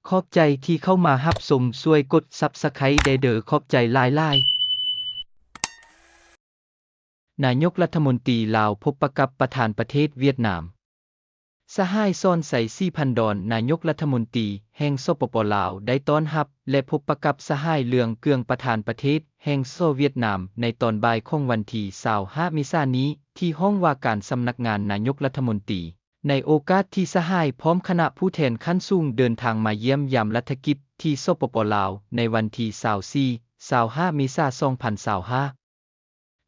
ຂອບໃຈທີ່ເຂົ້າມາຮັບຊົມ, ຊ່ວຍກົດ Subscribe ແດ່ເດີ, ຂອບໃຈຫຼາຍໆ. ນາຍົກລັດຖະມົນຕີລາວພົບປະກັບປະທານປະເທດຫວຽດນາມ. ສະຫາຍ ສອນໄຊ ສີພັນດອນ ນາຍົກລັດຖະມົນຕີແຫ່ງ ສປປ ລາວ ໄດ້ຕ້ອນຮັບ ແລະ ພົບປະກັບສະຫາຍ ເຫຼືອງ ເກືອງ ປະທານປະເທດແຫ່ງ ສ ຫວຽດນາມ ໃນຕອນບ່າຍຂອງວັນທີ ຊາວຫ້າ ເມສານີ້ ທີ່ຫ້ອງວ່າການສຳນັກງານນາຍົກລັດຖະມົນຕີ. ໃນໂອກາດທີ່ສະຫາຍພ້ອມຄະນະຜູ້ແທນຂັ້ນສູງເດີນທາງມາຢ້ຽມຢາມລັດຖະກິດທີ່ ສປປ ລາວ ໃນວັນທີ ຊາວສີ່ ຊາວຫ້າ ເມສາ ສອງພັນຊາວຫ້າ.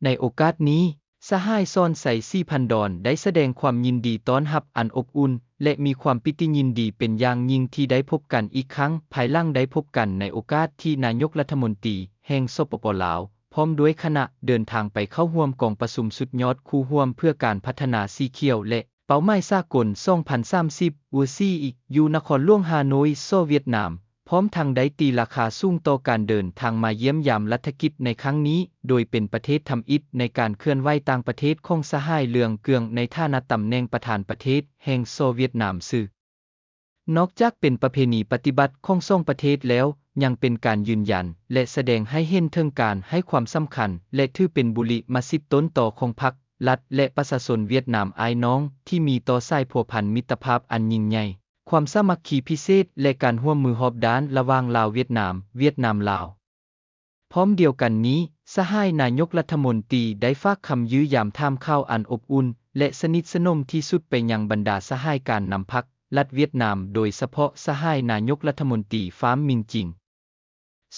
ໃນໂອກາດນີ້, ສະຫາຍ ສອນໄຊ ສີພັນດອນ ໄດ້ສະແດງຄວາມຍິນດີຕ້ອນຮັບອັນອົບອຸ່ນ ແລະ ມີຄວາມປີຕິຍິນດີເປັນຢ່າງຍິ່ງທີ່ໄດ້ພົບກັນອີກຄັ້ງ ພາຍຫຼັງໄດ້ພົບກັນໃນໂອກາດທີ່ນາຍົກລັດຖະມົນຕີແຫ່ງ ສປປ ລາວ ພ້ອມດ້ວຍຄະນະ ເດີນທາງໄປເຂົ້າຮ່ວມກອງປະຊຸມສຸດຍອດຄູ່ຮ່ວມເພື່ອການພັດທະນາສີຂຽວ ແລະ ເປົ້າໝາຍສາກົນ ສອງພັນສາມສິບ ວ ຊີ ຢູ່ນະຄອນຫຼວງຮ່າໂນ້ຍ ສ ຫວຽດນາມ, ພ້ອມທັງໄດ້ຕີລາຄາສູງຕໍ່ການເດີນທາງມາຢ້ຽມຢາມລັດຖະກິດໃນຄັ້ງນີ້, ໂດຍເປັນປະເທດທຳອິດໃນການເຄື່ອນໄຫວຕ່າງປະເທດຂອງສະຫາຍ ເຫຼືອງ ເກືອງ ໃນຖານະຕຳແໜ່ງປະທານປະເທດແຫ່ງ ສ ຫວຽດນາມຊື່. ນອກຈາກເປັນປະເພນີປະຕິບັດຂອງສອງປະເທດແລ້ວ, ຍັງເປັນການຢືນຢັນ ແລະ ສະແດງໃຫ້ເຫັນເຖິງການໃຫ້ຄວາມສຳຄັນ ແລະ ຖືເປັນບຸລິມະສິດຕົ້ນຕໍຂອງພັກ, ລັດ ແລະ ປະຊາຊົນຫວຽດນາມອ້າຍນ້ອງ ທີ່ມີຕໍ່ສາຍພົວພັນມິດຕະພາບອັນຍິ່ງໃຫຍ່, ຄວາມສາມັກຄີພິເສດ ແລະ ການຮ່ວມມືຮອບດ້ານລະຫວ່າງລາວ-ຫວຽດນາມ, ຫວຽດນາມ-ລາວ. ພ້ອມດຽວກັນນີ້, ສະຫາຍນາຍົກລັດຖະມົນຕີໄດ້ຝາກຄຳຢ້ຽມຢາມຖາມຂ່າວອັນອົບອຸ່ນ ແລະ ສະໜິດສະໜົມທີ່ສຸດໄປຍັງບັນດາສະຫາຍການນຳພັກ, ລັດຫວຽດນາມ, ໂດຍສະເພາະສະຫາຍນາຍົກລັດຖະມົນຕີ ຟາມ ມິງຈິງ.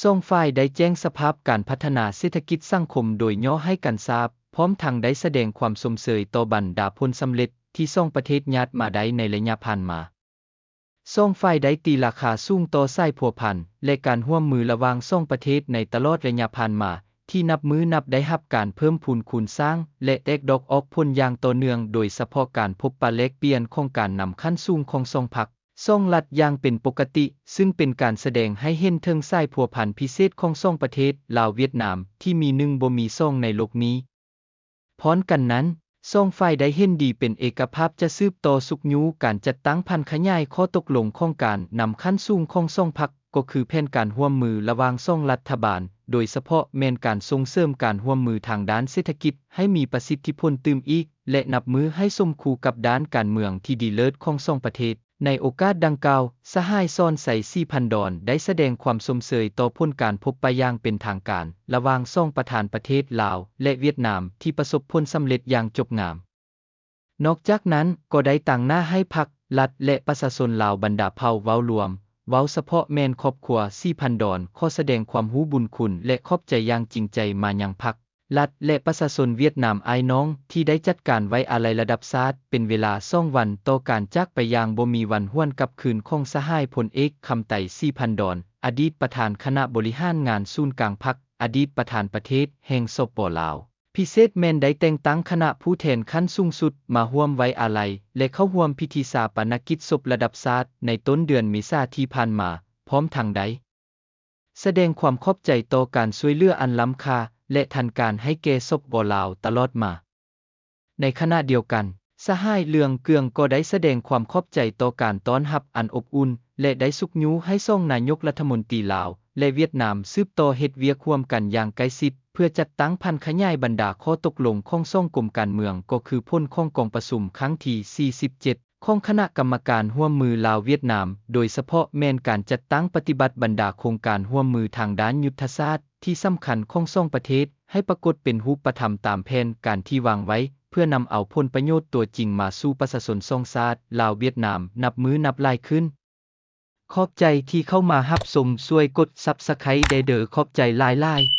ສອງຝ່າຍໄດ້ແຈ້ງສະພາບການພັດທະນາເສດຖະກິດສັງຄົມໂດຍຫຍໍ້ໃຫ້ກັນຊາບ, ພ້ອມທັງໄດ້ສະແດງຄວາມຊົມເຊີຍຕໍ່ບັນດາຜົນສຳເລັດທີ່ສອງປະເທດຍາດມາໄດ້ໃນໄລຍະຜ່ານມາ. ສອງຝ່າຍໄດ້ຕີລາຄາສູງຕໍ່ສາຍພົວພັນ ແລະ ການຮ່ວມມືລະຫວ່າງສອງປະເທດໃນຕະຫຼອດໄລຍະຜ່ານມາ, ທີ່ນັບມື້ນັບໄດ້ຮັບການເພີ່ມພູນຄູນສ້າງ ແລະ ແຕກດອກອອກຜົນຢ່າງຕໍ່ເນື່ອງ, ໂດຍສະເພາະການພົບປະແລກປ່ຽນຂອງການນຳຂັ້ນສູງຂອງສອງພັກ, ສອງລັດຢ່າງເປັນປົກກະຕິ, ຊຶ່ງເປັນການສະແດງໃຫ້ເຫັນເຖິງສາຍພົວພັນພິເສດຂອງສອງປະເທດ ລາວ-ຫວຽດນາມ ທີ່ມີໜຶ່ງບໍ່ມີສອງໃນໂລກນີ້. ພ້ອມກັນນັ້ນ, ສອງຝ່າຍໄດ້ເຫັນດີເປັນເອກະພາບຈະສືບຕໍ່ຊຸກຍູ້ການຈັດຕັ້ງຜັນຂະຫຍາຍຂໍ້ຕົກລົງຂອງການນຳຂັ້ນສູງຂອງສອງພັກ, ກໍຄືແຜນການຮ່ວມມືລະຫວ່າງສອງລັດຖະບານ, ໂດຍສະເພາະແມ່ນການສົ່ງເສີມການຮ່ວມມືທາງດ້ານເສດຖະກິດໃຫ້ມີປະສິດທິຜົນຕື່ມອີກ ແລະ ນັບມື້ໃຫ້ສົມຄູ່ກັບດ້ານການເມືອງທີ່ດີເລີດຂອງສອງປະເທດ. ໃນໂອກາດດັ່ງກ່າວ, ສະຫາຍ ສອນໄຊ ສີພັນດອນ ໄດ້ສະແດງຄວາມຊົມເຊີຍຕໍ່ຜົນການພົບປະຢ່າງເປັນທາງການລະຫວ່າງສອງປະທານປະເທດລາວ ແລະ ຫວຽດນາມ ທີ່ປະສົບຜົນສຳເລັດຢ່າງຈົບງາມ. ນອກຈາກນັ້ນ, ກໍໄດ້ຕາງໜ້າໃຫ້ພັກ, ລັດ ແລະ ປະຊາຊົນລາວບັນດາເຜົ່າເວົ້າລວມ, ເວົ້າສະເພາະແມ່ນຄອບຄົວ ສີພັນດອນ ຂໍສະແດງຄວາມຮູ້ບຸນຄຸນ ແລະ ຂອບໃຈຢ່າງຈິງໃຈມາຍັງພັກ, ລັດ ແລະ ປະຊາຊົນຫວຽດນາມອ້າຍນ້ອງ ທີ່ໄດ້ຈັດການໄວ້ອາໄລລະດັບຊາດເປັນເວລາສອງວັນຕໍ່ການຈາກໄປຢ່າງບໍ່ມີວັນຫວນກັບຄືນຂອງສະຫາຍພົນເອກ ຄຳໄຕ ສີພັນດອນ, ອະດີດປະທານຄະນະບໍລິຫານງານສູນກາງພັກ, ອະດີດປະທານປະເທດແຫ່ງ ສປປ ລາວ. ພິເສດແມ່ນໄດ້ແຕ່ງຕັ້ງຄະນະຜູ້ແທນຂັ້ນສູງສຸດມາຮ່ວມໄວ້ອາໄລ ແລະ ເຂົ້າຮ່ວມພິທີຊາປະນະກິດສົບລະດັບຊາດໃນຕົ້ນເດືອນເມສາທີ່ຜ່ານມາ, ພ້ອມທັງໄດ້ ສະແດງຄວາມຂອບໃຈຕໍ່ການຊ່ວຍເຫຼືອອັນລ້ຳຄ່າ ແລະ ທັນການໃຫ້ແກ່ ສປປ ລາວ ຕະຫຼອດມາ. ໃນຂະນະດຽວກັນ, ສະຫາຍ ເຫຼືອງ ເກືອງ ກໍໄດ້ສະແດງຄວາມຂອບໃຈຕໍ່ການຕ້ອນຮັບອັນອົບອຸ່ນ ແລະ ໄດ້ຊຸກຍູ້ໃຫ້ສອງນາຍົກລັດຖະມົນຕີລາວ ແລະ ຫວຽດນາມ ສືບຕໍ່ເຮັດວຽກຮ່ວມກັນຢ່າງໃກ້ຊິດ ເພື່ອຈັດຕັ້ງຜັນຂະຫຍາຍບັນດາຂໍ້ຕົກລົງຂອງສອງກົມການເມືອງ, ກໍຄືຜົນຂອງກອງປະຊຸມຄັ້ງທີ ສີ່ສິບເຈັດ ຂອງຄະນະກຳມະການຮ່ວມມືລາວ-ຫວຽດນາມ, ໂດຍສະເພາະແມ່ນການຈັດຕັ້ງປະຕິບັດບັນດາໂຄງການຮ່ວມມືທາງດ້ານຍຸດທະສາດທີ່ສຳຄັນຂອງສອງປະເທດ ໃຫ້ປາກົດເປັນຮູບປະທຳຕາມແຜນການທີ່ວາງໄວ້, ເພື່ອນຳເອົາຜົນປະໂຫຍດຕົວຈິງມາສູ່ປະຊາຊົນສອງຊາດ ລາວ-ຫວຽດນາມ ນັບມື້ນັບຫຼາຍຂຶ້ນ. ຂອບໃຈທີ່ເຂົ້າມາຮັບຊົມ, ຊ່ວຍກົດ Subscribe ແດ່ເດີ, ຂອບໃຈຫຼາຍໆ.